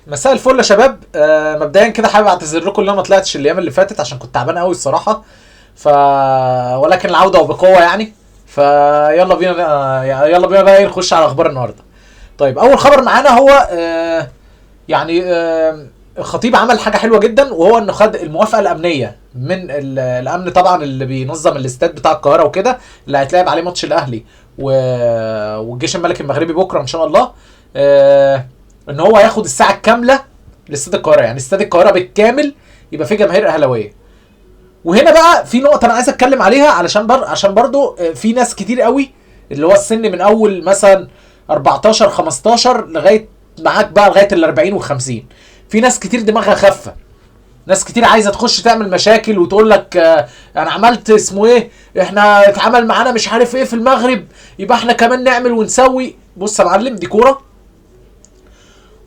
مساء الفل يا شباب. مبدئيا كده حابب اعتذر لكم ان انا ما طلعتش الايام اللي فاتت عشان كنت تعبان قوي الصراحة. ولكن العودة وبقوة يعني. فيلا بينا، يلا بينا بقى نخش على اخبار النهارده. طيب اول خبر معانا هو يعني الخطيب عمل حاجة حلوة جدا، وهو انه خد الموافقة الامنية من الامن طبعا اللي بينظم الاستاد بتاع القاهرة وكده، اللي هيتلعب عليه ماتش الاهلي والجيش الملكي المغربي بكره ان شاء الله. ان هو هياخد الساعة الكاملة لاستاد القاهرة، يعني استاد القاهرة بالكامل يبقى فيه جماهير اهلاويه. وهنا بقى في نقطة انا عايز اتكلم عليها علشان عشان برضو في ناس كتير قوي اللي هو السن من اول مثلا 14 15 لغاية معاك بقى لغاية ال 40 وال 50، في ناس كتير دماغها خفه، ناس كتير عايزه تخش تعمل مشاكل وتقول لك انا عملت اسمه ايه، احنا اتعمل معانا مش عارف ايه في المغرب، يبقى احنا كمان نعمل ونسوي. بص يا معلم، دي كورة،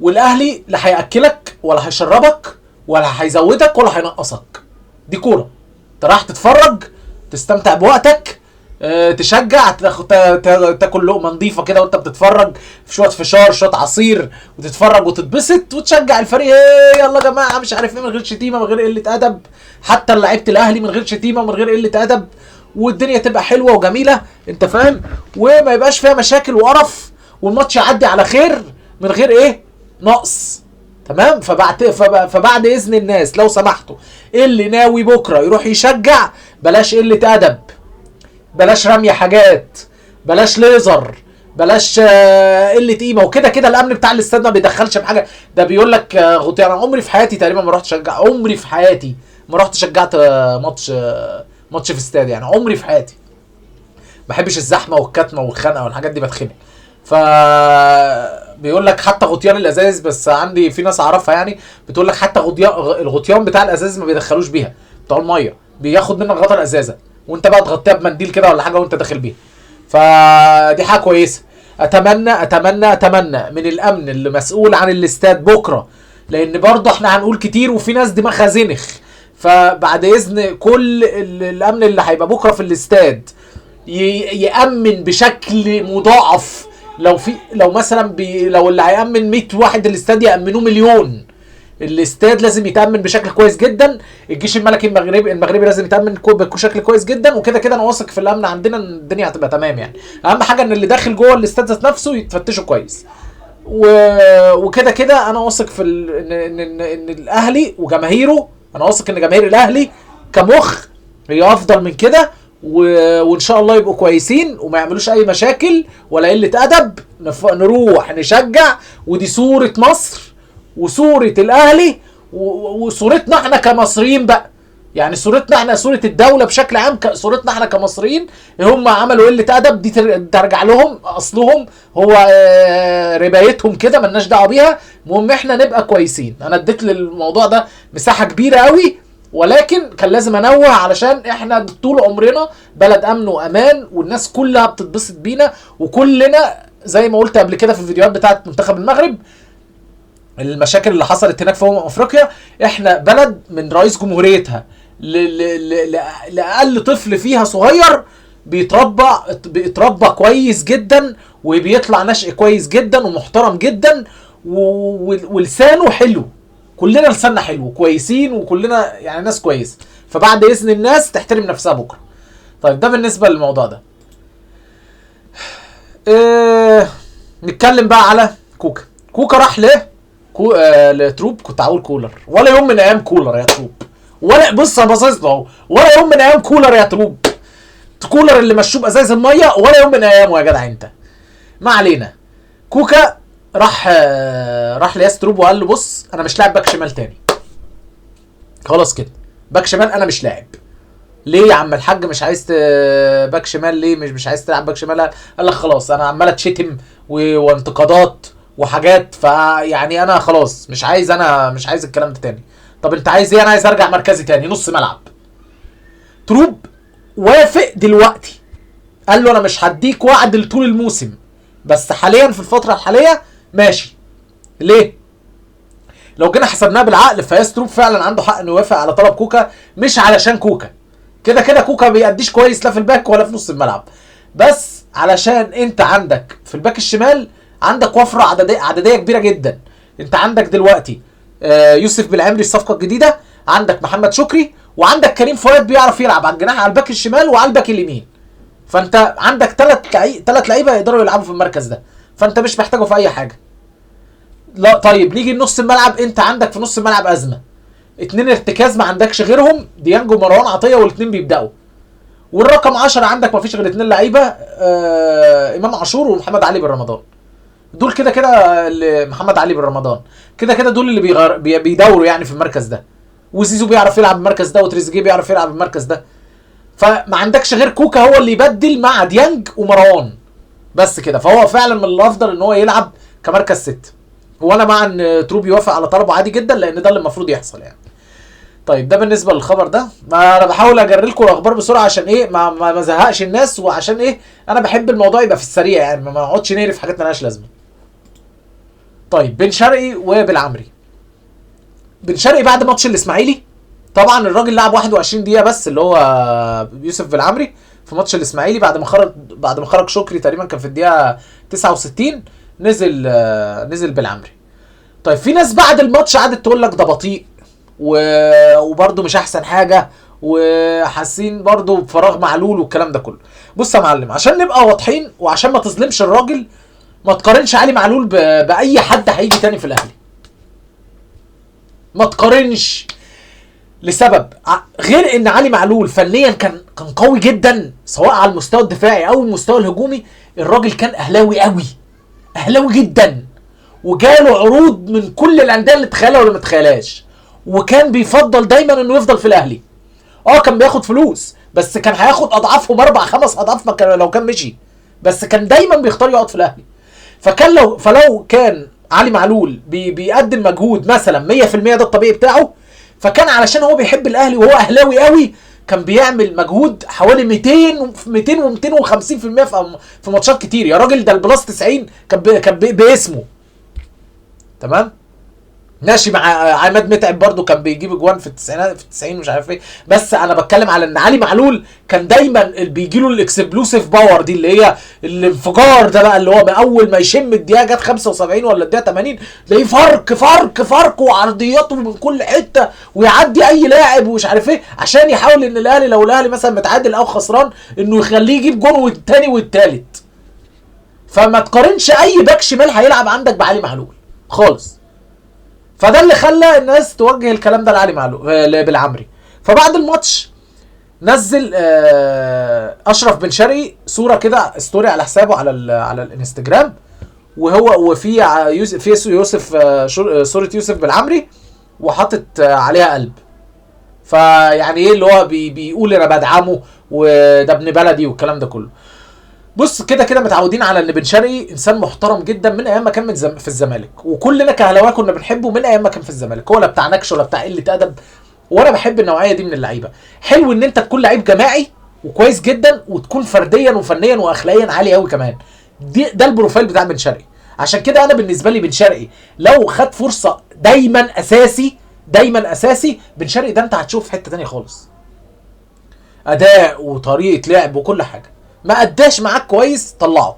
والاهلي لا هياكلك ولا هيشربك ولا هيزودك ولا هينقصك. دي كورة، انت رايح تتفرج، تستمتع بوقتك، تشجع، تاكل لقمة نظيفة كده وانت بتتفرج، في شوية فشار شوية عصير، وتتفرج وتتبسط وتشجع الفريق. ايه يلا يا جماعة مش عارف ايه، من غير شتيمه من غير قلة ادب، حتى لعيبة الاهلي من غير شتيمه من غير قلة ادب، والدنيا تبقى حلوة وجميلة، انت فاهم، وما يبقاش فيها مشاكل وقرف، والماتش يعدي على خير من غير ايه نقص. تمام. فبعد اذن الناس لو سمحتوا، اللي ناوي بكره يروح يشجع بلاش قلة ادب، بلاش رمي حاجات، بلاش ليزر، بلاش قلة قيمة. وكده كده الامن بتاع الاستاد ما بيدخلش بحاجة، ده بيقول لك غطي. انا عمري في حياتي تقريبا ما رحت شجع، عمري في حياتي ما رحت شجعت ماتش في استاد، يعني عمري في حياتي. ما بحبش الزحمة والكتمه والخنقه والحاجات دي، بتخنق. ف بيقول لك حتى غطيان الازاز، بس عندي في ناس اعرفها يعني بتقول لك حتى الغطيان بتاع الازاز ما بيدخلوش بيها، بتوع المية بياخد منك غطا الازازه وانت بقى تغطيها بمنديل كده ولا حاجة وانت داخل بيها. فدي حاجة كويسة. اتمنى اتمنى اتمنى من الامن اللي مسؤول عن الاستاد بكره، لان برضه احنا هنقول كتير وفي ناس دماغها زنخ، فبعد اذن كل الامن اللي هيبقى بكره في الاستاد يامن بشكل مضاعف. لو في، لو مثلا لو اللي هيامن 100 واحد الاستاد يامنوه مليون. الاستاد لازم يتامن بشكل كويس جدا، الجيش الملكي المغربي لازم يتامن بشكل كويس جدا. وكده كده انا واثق في الامن عندنا ان الدنيا هتبقى تمام يعني. اهم حاجة ان اللي داخل جوه الاستاد ذات نفسه يتفتشوا كويس. وكده كده انا واثق في ان الاهلي وجماهيره، انا واثق ان جماهير الاهلي كمخ هي افضل من كده، وان شاء الله يبقوا كويسين وما يعملوش اي مشاكل ولا قلة ادب. نروح نشجع، ودي صوره مصر وصوره الاهلي وصورتنا احنا كمصريين بقى، يعني صورتنا احنا، صوره الدولة بشكل عام، صورتنا احنا كمصريين. هم عملوا قلة ادب دي ترجع لهم، اصلهم هو ربايتهم كده، ملناش دعوه بيها، المهم احنا نبقى كويسين. انا اديت للموضوع ده مساحة كبيرة قوي، ولكن كان لازم انوه علشان احنا طول عمرنا بلد امن وامان، والناس كلها بتتبسط بينا، وكلنا زي ما قلت قبل كده في الفيديوهات بتاعت منتخب المغرب المشاكل اللي حصلت هناك في افريقيا، احنا بلد من رئيس جمهوريتها لاقل طفل فيها صغير بيتربى كويس جدا، وبيطلع نشء كويس جدا ومحترم جدا، ولسانه حلو، كلنا لساننا حلو كويسين، وكلنا يعني ناس كويسة. فبعد اذن الناس تحترم نفسها بكره. طيب ده بالنسبة للموضوع ده. نتكلم بقى على كوكا. كوكا راح ليه؟ لتروب. كنت هقول كولر، ولا يوم من ايام كولر يا تروب، ولا بص انا باصص له اهو، ولا يوم من ايام كولر يا تروب، كولر اللي مشوه بازايز المية، ولا يوم من ايامه يا جدع انت. ما علينا. كوكا راح لياس تروب وقال له بص انا مش لاعب باك شمال تاني، خلاص كده باك شمال انا مش لاعب. ليه يا عم الحاج مش عايز باك شمال؟ ليه مش عايز تلعب باك شمال؟ قال لك خلاص انا عمال اتشتم وانتقادات وحاجات، فيعني انا خلاص مش عايز، انا مش عايز الكلام ده تاني. طب انت عايز ايه؟ انا عايز ارجع مركزي تاني نص ملعب. تروب وافق دلوقتي، قال له انا مش هديك وعد لطول الموسم، بس حاليا في الفترة الحالية ماشي. ليه؟ لو جينا حسبناها بالعقل فياس تروب فعلا عنده حق انه يوافق على طلب كوكا، مش علشان كوكا، كده كده كوكا بيأديش كويس لا في الباك ولا في نص الملعب، بس علشان انت عندك في الباك الشمال عندك وفرة عددية كبيرة جدا. انت عندك دلوقتي يوسف بالعمري الصفقة الجديدة، عندك محمد شكري، وعندك كريم فؤاد بيعرف يلعب على الجناح، على الباك الشمال وعلى الباك اليمين. فانت عندك ثلاث لعيبة يقدروا يلعبوا في المركز ده، فانت مش محتاجه في اي حاجة. لا طيب نيجي لنص الملعب. انت عندك في نص الملعب ازمة، 2 ارتكاز ما عندكش غيرهم، ديانج ومروان عطية، والاثنين بيبداوا. والرقم 10 عندك ما فيش غير 2 لعيبة، امام عاشور ومحمد علي بن رمضان. دول كده كده محمد علي بن رمضان كده كده دول اللي بيدوروا يعني في المركز ده. وزيزو بيعرف يلعب المركز ده، وتريزيجيه بيعرف يلعب المركز ده. فما عندكش غير كوكا هو اللي يبدل مع ديانج ومروان بس كده. فهو فعلا من الافضل ان هو يلعب كمركز 6، وانا مع ان تروب يوافق على طلبه عادي جدا، لان ده اللي المفروض يحصل يعني. طيب ده بالنسبة للخبر ده. ما انا بحاول اجري لكم الاخبار بسرعة عشان ايه، ما زهقش الناس، وعشان ايه انا بحب الموضوع يبقى في السريع يعني، ما اقعدش نهري في حاجات مالهاش لازمه. طيب بن شرقي وبالعمري. بن شرقي بعد ماتش الاسماعيلي طبعا الراجل لعب 21 دقيقة بس، اللي هو يوسف بالعمري في ماتش الاسماعيلي بعد ما خرج شكري تقريبا كان في الدقيقة 69 نزل بالعمري. طيب في ناس بعد الماتش قعدت تقول لك ده بطيء وبرده مش احسن حاجة، وحاسين برده بفراغ معلول والكلام ده كله. بص يا معلم، عشان نبقى واضحين وعشان ما تظلمش الراجل، ما تقارنش علي معلول باي حد هيجي تاني في الاهلي. ما تقارنش لسبب غير ان علي معلول فنيا كان قوي جدا، سواء على المستوى الدفاعي او المستوى الهجومي. الراجل كان اهلاوي قوي، اهلاوي جدا، وجاله عروض من كل الاندية اللي تخيلها ولا ما تخيلهاش، وكان بيفضل دايما انه يفضل في الاهلي. كان بياخد فلوس، بس كان هياخد اضعافهم 4 5 اضعاف ما كان لو كان مشي، بس كان دايما بيختار يقعد في الاهلي. فكان فلو كان علي معلول بيقدم مجهود مثلا 100% ده الطبيعي بتاعه، فكان علشان هو بيحب الاهلي وهو اهلاوي قوي، كان بيعمل مجهود حوالي 200 و250% في ماتشات كتير. يا راجل ده ال plus 90 كان باسمه. تمام ماشي. مع عماد متعب برضو كان بيجيب اجوان في التسعينات، في 90 مش عارف ايه، بس انا بتكلم على ان علي معلول كان دايما بيجي له ال explosive power دي، اللي هي الانفجار ده بقى، اللي هو اول ما يشم الدقيقة جت 75 ولا الدقيقة 80 تلاقيه فرق فرق فرق وعرضياته من كل حتة ويعدي اي لاعب ومش عارف ايه، عشان يحاول ان الاهلي لو الاهلي مثلا متعادل او خسران انه يخليه يجيب جون والثاني والثالث. فما تقارنش اي باك شمال هيلعب عندك بعلي معلول خالص. فده اللي خلى الناس توجه الكلام ده لعلي معلول بالعمري. فبعد الماتش نزل اشرف بن شرقي صوره كده story على حسابه على الانستجرام، وهو وفي يوسف صوره يوسف بالعمري وحاطط عليها قلب. فيعني ايه اللي هو بيقول انا بدعمه وده ابن بلدي والكلام ده كله. بص كده كده متعودين على ان بن شرقي انسان محترم جدا من ايام ما كان في الزمالك، وكلنا كهلاويه كنا بنحبه من ايام ما كان في الزمالك، هو لا بتاع نكش ولا بتاع قلة ادب، وانا بحب النوعية دي من اللعيبة. حلو ان انت تكون لعيب جماعي وكويس جدا، وتكون فرديا وفنيا واخلاقيا عالي قوي كمان. ده ال profile بتاع بن شرقي. عشان كده انا بالنسبة لي بن شرقي لو خد فرصة دايما اساسي، دايما اساسي، بن شرقي ده انت هتشوف في حتة ثانية خالص، اداء وطريقه لعب وكل حاجة. ما اداش معاك كويس طلعه،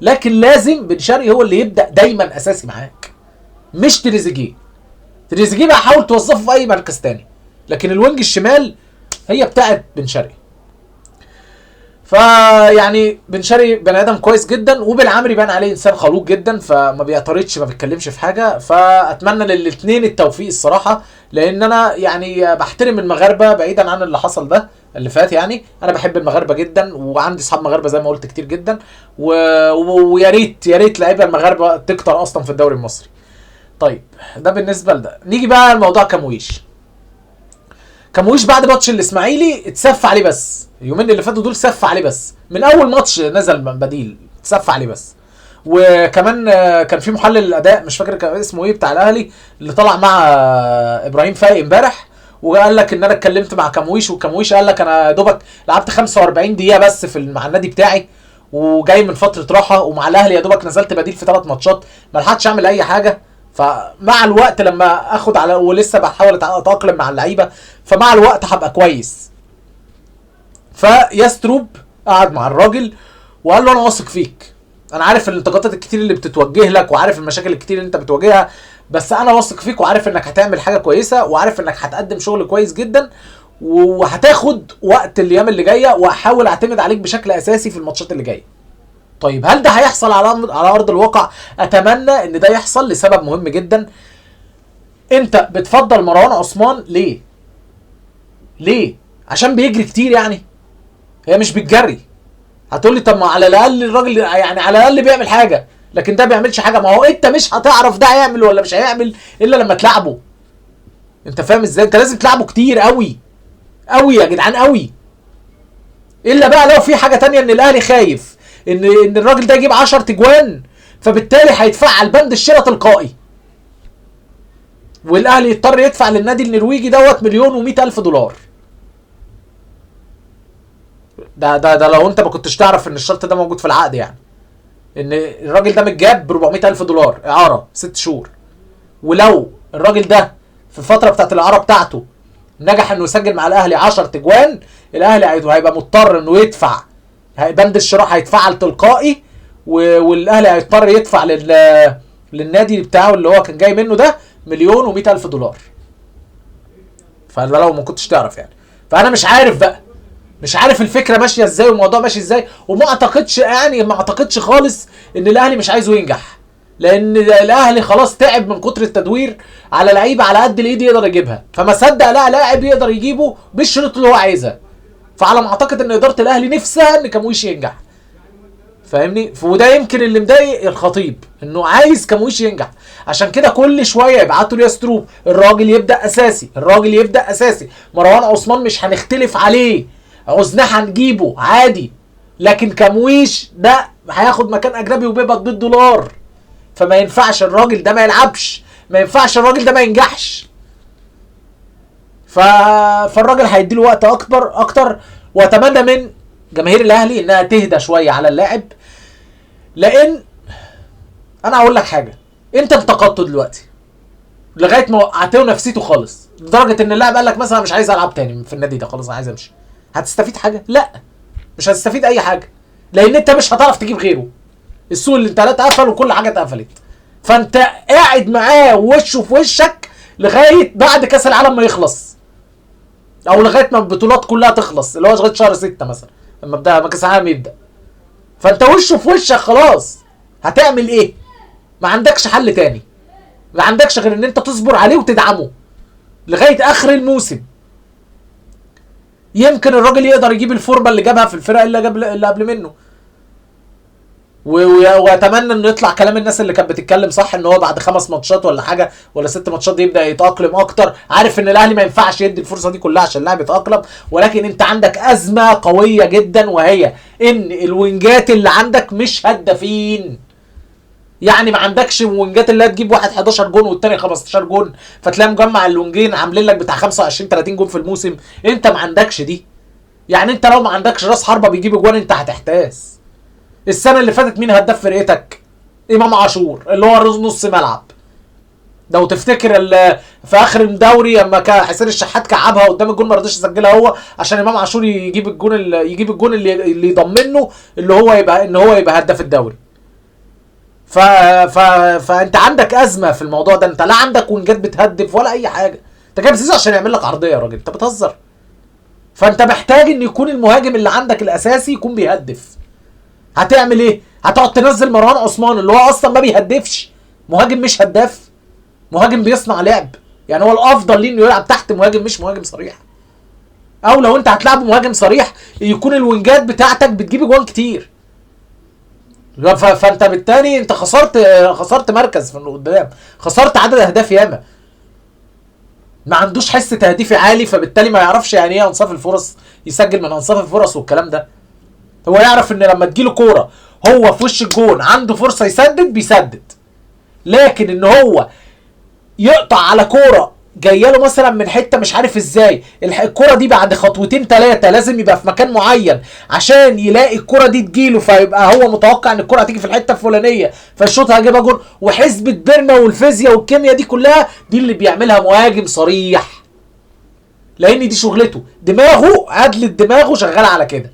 لكن لازم بن شرقي هو اللي يبدا دايما اساسي معاك، مش تريزيجيه. تريزيجيه بقى حاول توظفه في اي مركز تاني، لكن ال wing الشمال هي بتاعت بن شرقي. فيعني بن شرقي بني ادم كويس جدا، وبالعمري بان عليه انسان خلوق جدا، فما بيعترضش ما بيتكلمش في حاجة. فاتمنى للاثنين التوفيق الصراحة، لان انا يعني بحترم المغاربة بعيدا عن اللي حصل ده اللي فات. يعني انا بحب المغاربة جدا، وعندي اصحاب مغاربة زي ما قلت كتير جدا، ويا ريت يا ريت لعيبة المغاربة تكتر اصلا في الدوري المصري. طيب ده بالنسبة لده. نيجي بقى لموضوع كامويش. كامويش بعد ماتش الاسماعيلي اتسف عليه بس، اليومين اللي فاتوا دول سف عليه بس، من اول ماتش نزل بديل اتسف عليه بس. وكمان كان في محلل الاداء مش فاكر كان اسمه ايه بتاع الاهلي اللي طلع مع ابراهيم فايق امبارح وقال لك ان انا اتكلمت مع كامويش، وكامويش قال لك انا دوبك لعبت 45 دقيقة بس في مع النادي بتاعي، وجاي من فترة راحة، ومع الاهلي يا دوبك نزلت بديل في 3 ماتشات، ما لحقتش اعمل اي حاجة. فمع الوقت لما اخد على ولسه بحاول اتاقلم مع اللعيبة، فمع الوقت هبقى كويس. فياستروب قعد مع الراجل وقال له انا واثق فيك، انا عارف الانتقادات الكتير اللي بتتوجه لك، وعارف المشاكل الكتير اللي انت بتواجهها، بس انا واثق فيك وعارف انك هتعمل حاجة كويسة، وعارف انك هتقدم شغل كويس جدا، وهتاخد وقت الايام اللي جاية، وهحاول اعتمد عليك بشكل اساسي في الماتشات اللي جاية. طيب هل ده هيحصل على ارض الواقع؟ اتمنى ان ده يحصل لسبب مهم جدا. انت بتفضل مروان عثمان ليه؟ ليه؟ عشان بيجري كتير يعني؟ هي مش بتجري. هتقول لي طب ما على الاقل الراجل يعني على الاقل بيعمل حاجة، لكن ده بيعملش حاجة. ما هو انت مش هتعرف ده هيعمل ولا مش هيعمل الا لما تلعبه. انت فاهم ازاي؟ انت لازم تلعبه كتير قوي قوي يا جدعان قوي. الا بقى لو في حاجة تانية، ان الاهلي خايف ان الراجل ده يجيب 10 تجوان، فبالتالي هيتفعل بند الشراء تلقائي، والاهلي يضطر يدفع للنادي النرويجي دوت $1,100,000. ده ده ده لو انت ما كنتش تعرف ان الشرط ده موجود في العقد، يعني ان الراجل ده متجاب ب $400,000 اعاره 6 شهور، ولو الراجل ده في الفترة بتاعت الاعارة بتاعته نجح انه يسجل مع الاهلي 10 تجوان، الاهلي هيبقى مضطر انه يدفع، بند الشراء هيتفعل تلقائي، والاهلي هيضطر يدفع للنادي بتاعه اللي هو كان جاي منه ده $1,100,000. فده لو ما كنتش تعرف يعني. فانا مش عارف بقى، مش عارف الفكرة ماشية ازاي والموضوع ماشي ازاي، وما اعتقدش يعني، ما اعتقدش خالص ان الاهلي مش عايزه ينجح، لان الاهلي خلاص تعب من كتر التدوير على لعيبة على قد الايد يقدر يجيبها، فما صدق لا لاعب يقدر يجيبه بالشروط اللي هو عايزها. فعلى ما اعتقد ان ادارة الاهلي نفسها ان كامويش ينجح، فاهمني؟ وده يمكن اللي مضايق الخطيب، انه عايز كامويش ينجح، عشان كده كل شوية يبعتوا له ستروب، الراجل يبدا اساسي، الراجل يبدا اساسي. مروان عثمان مش هنختلف عليه، عوزناه هنجيبه عادي، لكن كامويش ده هياخد مكان اجنبي وبيقبض بالدولار، فما ينفعش الراجل ده ما يلعبش، ما ينفعش الراجل ده ما ينجحش. فالراجل هيديله وقت اكبر اكتر. واتمنى من جماهير الاهلي انها تهدى شوية على اللاعب، لان انا هقول لك حاجة، انت انتقدته دلوقتي لغاية ما وقعته نفسيته خالص، لدرجة ان اللاعب قال لك مثلا مش عايز العب تاني في النادي ده، خلاص انا عايز امشي. هتستفيد حاجة؟ لا، مش هتستفيد اي حاجة، لان انت مش هتعرف تجيب غيره. السوق الانتقالات قفل وكل حاجة اتقفلت، فانت قاعد معاه وشه في وشك لغاية بعد كاس العالم ما يخلص، او لغاية ما البطولات كلها تخلص، اللي هو لغاية شهر 6 مثلا لما بدا ما كاس العالم يبدا. فانت وشه في وشك خلاص، هتعمل ايه؟ ما عندكش حل تاني، ما عندكش غير ان انت تصبر عليه وتدعمه لغاية اخر الموسم. يمكن الراجل يقدر يجيب الفورمة اللي جابها في الفرق اللي جاب اللي قبل منه. واتمنى انه يطلع كلام الناس اللي كانت بتتكلم صح، ان هو بعد 5 ماتشات ولا حاجة ولا 6 ماتشات يبدا يتاقلم اكتر. عارف ان الاهلي ما ينفعش يدي الفرصة دي كلها عشان اللاعب يتاقلم، ولكن انت عندك ازمة قوية جدا، وهي ان الوينجات اللي عندك مش هدافين. يعني ما عندكش وينجات اللي هتجيب واحد 11 جون والتاني 15 جون، فتلاقي مجمع الوينجين عاملين لك بتاع 25 30 جون في الموسم. انت ما عندكش دي. يعني انت لو ما عندكش راس حربه بيجيب جوان انت هتحتاس. السنة اللي فاتت مين هداف فرقتك؟ امام عاشور اللي هو نص ملعب. لو تفتكر في اخر الدوري لما حسين الشحات كعبها قدام الجون ما رضاش يسجلها هو عشان امام عاشور يجيب الجون، يجيب الجون اللي يضمنه اللي هو يبقى ان هو يبقى هداف الدوري. ف... ف... فانت عندك ازمة في الموضوع ده، انت لا عندك وينجات بتهدف ولا اي حاجة. انت جايب زيزو عشان يعمل لك عرضية يا راجل، انت بتهزر. فانت محتاج ان يكون المهاجم اللي عندك الاساسي يكون بيهدف. هتعمل ايه؟ هتقعد تنزل مروان عثمان اللي هو اصلا ما بيهدفش، مهاجم مش هداف، مهاجم بيصنع لعب، يعني هو الافضل ليه انه يلعب تحت مهاجم مش مهاجم صريح. او لو انت هتلعبه مهاجم صريح يكون الوينجات بتاعتك بتجيب اجوان كتير. فانت بالتالي انت خسرت مركز في قدام، خسرت عدد اهداف ياما. ما عندوش حس تهديفي عالي، فبالتالي ما يعرفش يعني ايه انصاف الفرص، يسجل من انصاف الفرص والكلام ده. هو يعرف ان لما تجيله كورة هو في وش الجون عنده فرصة يسدد بيسدد، لكن ان هو يقطع على كورة جاية له مثلا من حتة مش عارف ازاي، الكورة دي بعد خطوتين ثلاثة لازم يبقى في مكان معين عشان يلاقي الكورة دي تجيله، فيبقى هو متوقع ان الكورة هتيجي في الحتة الفلانية فالشوط هجيبها جون. وحسبه بيرما والفيزياء والكيمياء دي كلها دي اللي بيعملها مهاجم صريح، لان دي شغلته، دماغه عدلة دماغه شغالة على كده.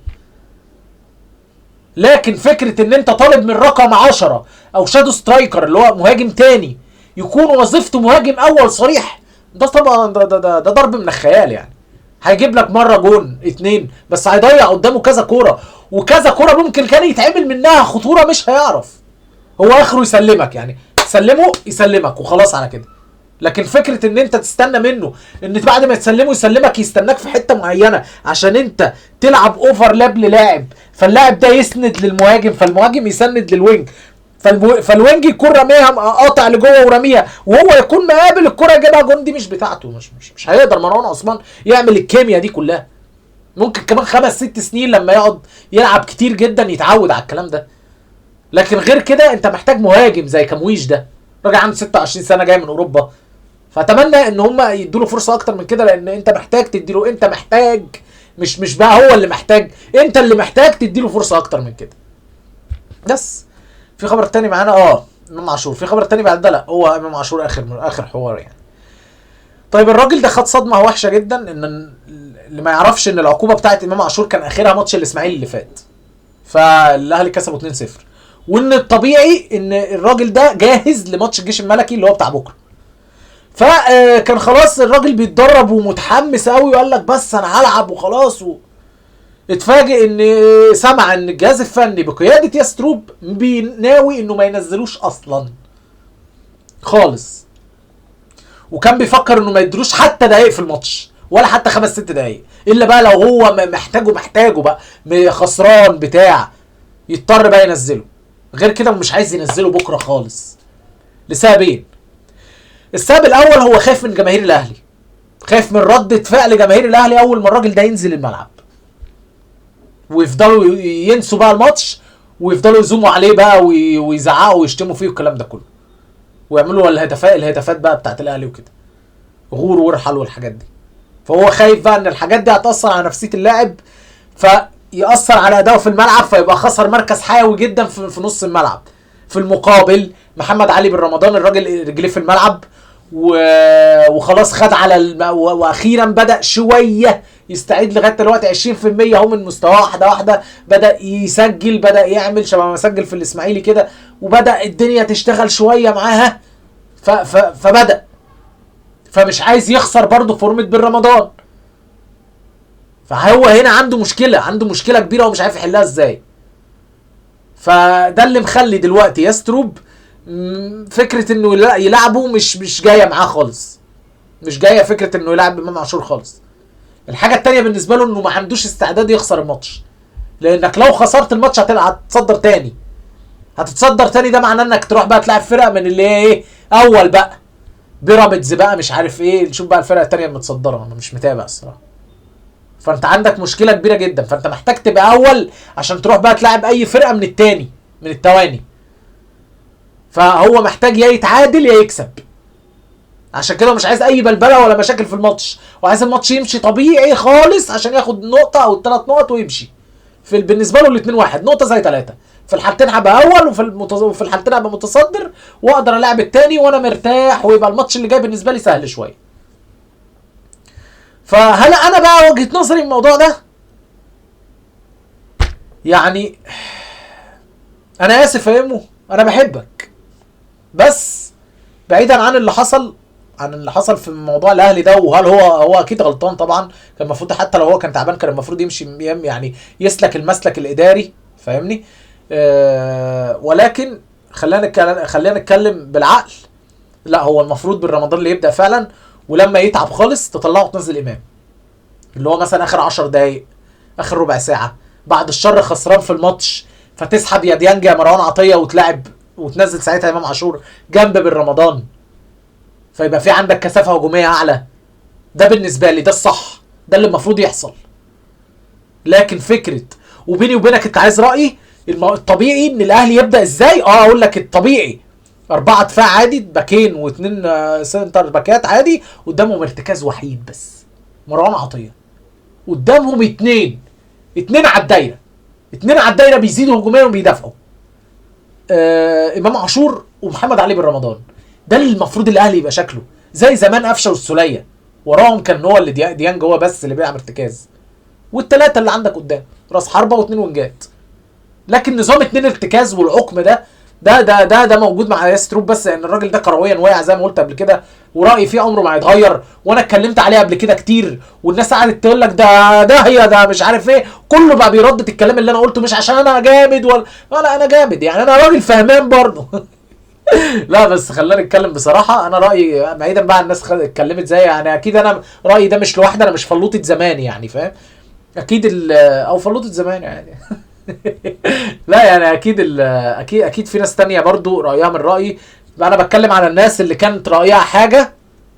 لكن فكرة ان انت طالب من رقم 10 او shadow striker اللي هو مهاجم تاني يكون وظيفته مهاجم اول صريح، ده طبعا ده ضرب من الخيال يعني. هيجيب لك مرة جون 2 بس هيضيع قدامه كذا كورة، وكذا كورة ممكن كان يتعمل منها خطورة مش هيعرف. هو اخره يسلمك يعني، تسلمه يسلمك وخلاص على كده. لكن فكرة ان انت تستنى منه ان بعد ما تسلمه يسلمك، يستناك في حتة معينة عشان انت تلعب overlap للاعب، فاللاعب ده يسند للمهاجم، فالمهاجم يسند لل wing، فال wing يكون راميها قاطع لجوه وراميها، وهو يكون مقابل الكره يجيبها جون. دي مش بتاعته، مش هيقدر مروان عثمان يعمل الكيمياء دي كلها. ممكن كمان 5 6 سنين لما يقعد يلعب كتير جدا يتعود على الكلام ده، لكن غير كده انت محتاج مهاجم زي كمويش ده، راجل عنده 26 سنة جاي من اوروبا. فاتمنى ان هم يدوا له فرصة اكتر من كده، لان انت محتاج تديله، انت محتاج، مش بقى هو اللي محتاج، انت اللي محتاج تديله فرصة اكتر من كده. بس في خبر تاني معانا، امام عاشور. في خبر تاني بعد ده؟ لا، هو امام عاشور اخر حوار يعني. طيب الراجل ده خد صدمة وحشة جدا، ان اللي ما يعرفش ان العقوبة بتاعت امام عاشور كان اخرها ماتش الاسماعيلي اللي فات، فالاهلي كسبوا 2-0، وان الطبيعي ان الراجل ده جاهز لماتش الجيش الملكي اللي هو بتاع بكره. فكان خلاص الراجل بيتدرب ومتحمس قوي، وقال لك بس انا هلعب وخلاص. اتفاجئ ان سمع ان الجهاز الفني بقيادة ياستروب بيناوي انه ما ينزلوش اصلا خالص، وكان بيفكر انه ما يدروش حتى دقايق في الماتش، ولا حتى 5 6 دقايق، الا بقى لو هو محتاجه بقى، خسران بتاع، يضطر بقى ينزله. غير كده مش عايز ينزله بكره خالص، لسببين. السبب الاول هو خايف من جماهير الاهلي، خايف من ردة فعل جماهير الاهلي اول ما الراجل ده ينزل الملعب، ويفضلوا ينسوا بقى الماتش، ويفضلوا يزوموا عليه بقى ويزعقوا ويشتموا فيه والكلام ده كله، ويعملوا الهتافات بقى بتاعت الاهلي وكده، غور وارحل والحاجات دي. فهو خايف بقى ان الحاجات دي هتأثر على نفسية اللاعب، فيأثر على اداؤه في الملعب، فيبقى خسر مركز حيوي جدا في نص الملعب. في المقابل محمد علي بن رمضان الراجل رجليه في الملعب وخلاص خد على واخيرا بدأ شوية يستعيد لغاية دلوقتي 20% اهو من مستواه، واحدة واحدة بدأ يسجل، بدأ يعمل شبه ما سجل في الاسماعيلي كده، وبدأ الدنيا تشتغل شوية معاها، فبدأ، فمش عايز يخسر برضه فورمة بن رمضان. فهو هنا عنده مشكلة، عنده مشكلة كبيرة ومش عارف يحلها ازاي. فده اللي مخلي دلوقتي ياستروب فكرة انه يلعبه مش جاية معاه خالص، مش جاية فكرة انه يلعب امام عاشور خالص. الحاجة التانية بالنسبة له انه ما عندوش استعداد يخسر الماتش، لانك لو خسرت الماتش هتتصدر تاني، هتتصدر تاني، ده معناه انك تروح بقى تلعب فرقة من اللي هي ايه، اول بقى بيراميدز بقى مش عارف ايه، نشوف بقى الفرقة التانية المتصدرة، انا مش متابع الصراحة. فانت عندك مشكلة كبيرة جدا، فانت محتاج تبقى اول عشان تروح بقى تلعب اي فرقة من التاني من التواني. فهو محتاج يا يتعادل يا يكسب، عشان كده مش عايز اي بلبلة ولا مشاكل في الماتش، وعايز الماتش يمشي طبيعي خالص عشان ياخد نقطة او 3 نقط ويمشي. في بالنسبة له الاثنين واحد، نقطة زي 3، في الحالتين هبقى اول، وفي الحالتين هبقى متصدر، واقدر العب التاني وانا مرتاح، ويبقى الماتش اللي جاي بالنسبة لي سهل شوية. فهل انا بقى وجهه نظري الموضوع ده، يعني انا اسف يا امو، انا بحبك، بس بعيدا عن اللي حصل، عن اللي حصل في موضوع الاهلي ده، وهل هو اكيد غلطان طبعا، كان المفروض حتى لو هو كان تعبان كان المفروض يمشي، يعني يسلك المسلك الاداري، فاهمني؟ ولكن خلينا نتكلم بالعقل. لا، هو المفروض بالرمضان اللي يبدا فعلا، ولما يتعب خالص تطلعه تنزل امام، اللي هو مثلا اخر 10 دقايق، اخر ربع ساعة، بعد الشر خسران في الماتش، فتسحب يا ديانج يا مروان عطية وتلعب وتنزل ساعتها امام عاشور جنب بالرمضان، فيبقى في عندك كثافة هجومية اعلى. ده بالنسبة لي ده الصح، ده اللي المفروض يحصل. لكن فكرة، وبيني وبينك انت عايز رايي، الطبيعي ان الاهلي يبدا ازاي؟ اقول لك الطبيعي 4 دفاع عادي، باكين و2 center باكات عادي، قدامهم ارتكاز وحيد بس مروان عطية، قدامهم 2 على الدايرة، 2 على الدايرة بيزيدوا هجوميا وبيدافعوا، امام عاشور ومحمد علي بن رمضان. ده اللي المفروض الاهلي يبقى شكله زي زمان قفشه والسوليه، وراهم كان هو اللي ديانج هو بس اللي بيلعب ارتكاز، والثلاثة اللي عندك قدام راس حربه و2 وينجات. لكن نظام 2 ارتكاز والعقم ده ده ده ده ده موجود مع ياس تروب، بس ان الراجل ده كرويا واقع زي ما قلت قبل كده، ورايي فيه عمره ما هيتغير، وانا اتكلمت عليه قبل كده كتير، والناس قعدت تقول لك ده هي ده مش عارف ايه، كله بقى بيردد الكلام اللي انا قلته، مش عشان انا جامد ولا انا جامد يعني، انا راجل فهمان برضه. لا بس خلينا نتكلم بصراحة، انا رايي بعيدا بقى عن الناس اتكلمت زي يعني، اكيد انا رايي ده مش لوحدي، انا مش فلوطه زمان يعني، فاهم؟ اكيد او فلوطه زمان يعني. لا يعني اكيد اكيد في ناس تانية برضو رايها من رايي. انا بتكلم على الناس اللي كانت رايها حاجة،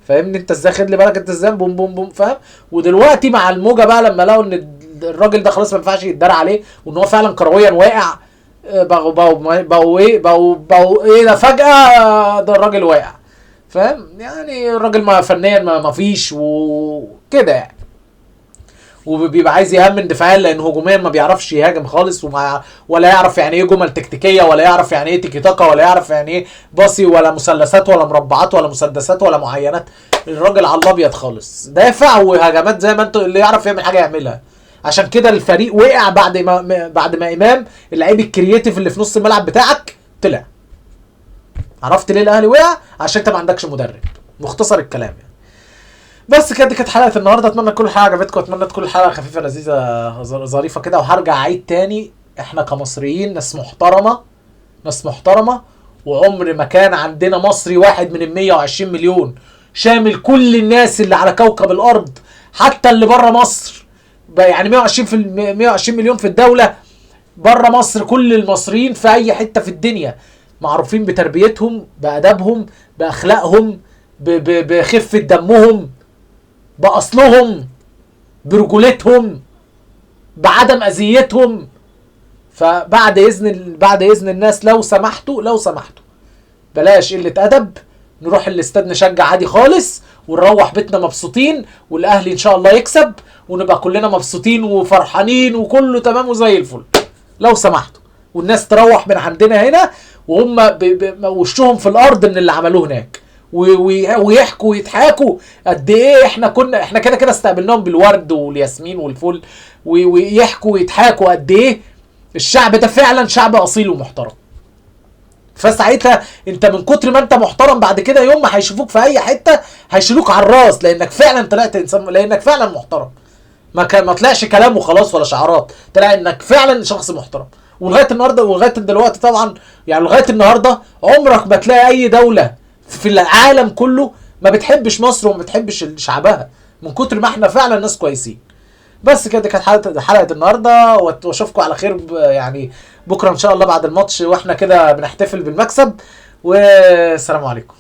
فاهمني انت ازاي؟ خد لي بالك انت ازاي، بوم بوم بوم، فاهم؟ ودلوقتي مع الموجه بقى لما لقوا ان الراجل ده خلاص ما ينفعش يتدار عليه، وان هو فعلا كرويا واقع، بقوا ايه، بقوا ايه ده فجاة ده الراجل واقع، فاهم؟ يعني الراجل ما فنيا ما فيش وكده يعني، وبيبقى عايز يهمن دفاعيا لان هجوميا ما بيعرفش يهاجم خالص، ولا يعرف يعني ايه جمل تكتيكية، ولا يعرف يعني ايه تيكي تاكا، ولا يعرف يعني ايه باصي، ولا مثلثات، ولا مربعات، ولا مسدسات، ولا معينات. الراجل على الابيض خالص، دافع وهجمات زي ما انتوا، اللي يعرف يعمل حاجة يعملها. عشان كده الفريق وقع بعد ما امام اللعيب ال creative اللي في نص الملعب بتاعك طلع. عرفت ليه الاهلي وقع؟ عشان انت ما عندكش مدرب. مختصر الكلام يعني. بس كده، دي كانت حلقة النهارده، اتمنى تكون الحلقة عجبتكم، اتمنى تكون الحلقة خفيفة لذيذة ظريفة كده. وهرجع اعيد تاني، احنا كمصريين ناس محترمه، ناس محترمه، وعمر ما كان عندنا مصري واحد من 120 مليون، شامل كل الناس اللي على كوكب الارض حتى اللي بره مصر، يعني 120 مليون في الدولة، بره مصر كل المصريين في اي حتة في الدنيا معروفين بتربيتهم، بادبهم، باخلاقهم، بخفة دمهم، باصلهم، برجولتهم، بعدم اذيتهم. فبعد اذن، بعد اذن الناس لو سمحتوا، لو سمحتوا بلاش قلة ادب، نروح الاستاد نشجع عادي خالص، ونروح بيتنا مبسوطين، والاهلي ان شاء الله يكسب، ونبقى كلنا مبسوطين وفرحانين وكله تمام وزي الفل. لو سمحتوا، والناس تروح من عندنا هنا وهم وشهم في الارض من اللي عملوه هناك، ويحكوا ويضحكوا قد ايه احنا كنا، احنا كده كده استقبلناهم بالورد والياسمين والفل، ويحكوا ويضحكوا قد ايه الشعب ده فعلا شعب اصيل ومحترم. فساعتها انت من كتر ما انت محترم بعد كده يوم ما هيشوفوك في اي حتة هيشيلوك على الراس، لانك فعلا طلعت انسان، لانك فعلا محترم. ما طلعش كلام وخلاص ولا شعارات، طلع انك فعلا شخص محترم. ولغاية النهارده، ولغاية دلوقتي طبعا يعني لغاية النهارده عمرك ما تلاقي اي دولة في العالم كله ما بتحبش مصر وما بتحبش شعبها، من كتر ما احنا فعلا ناس كويسين. بس كده كانت حلقة النهارده، واشوفكم على خير يعني بكره ان شاء الله بعد الماتش، واحنا كده بنحتفل بالمكسب. والسلام عليكم.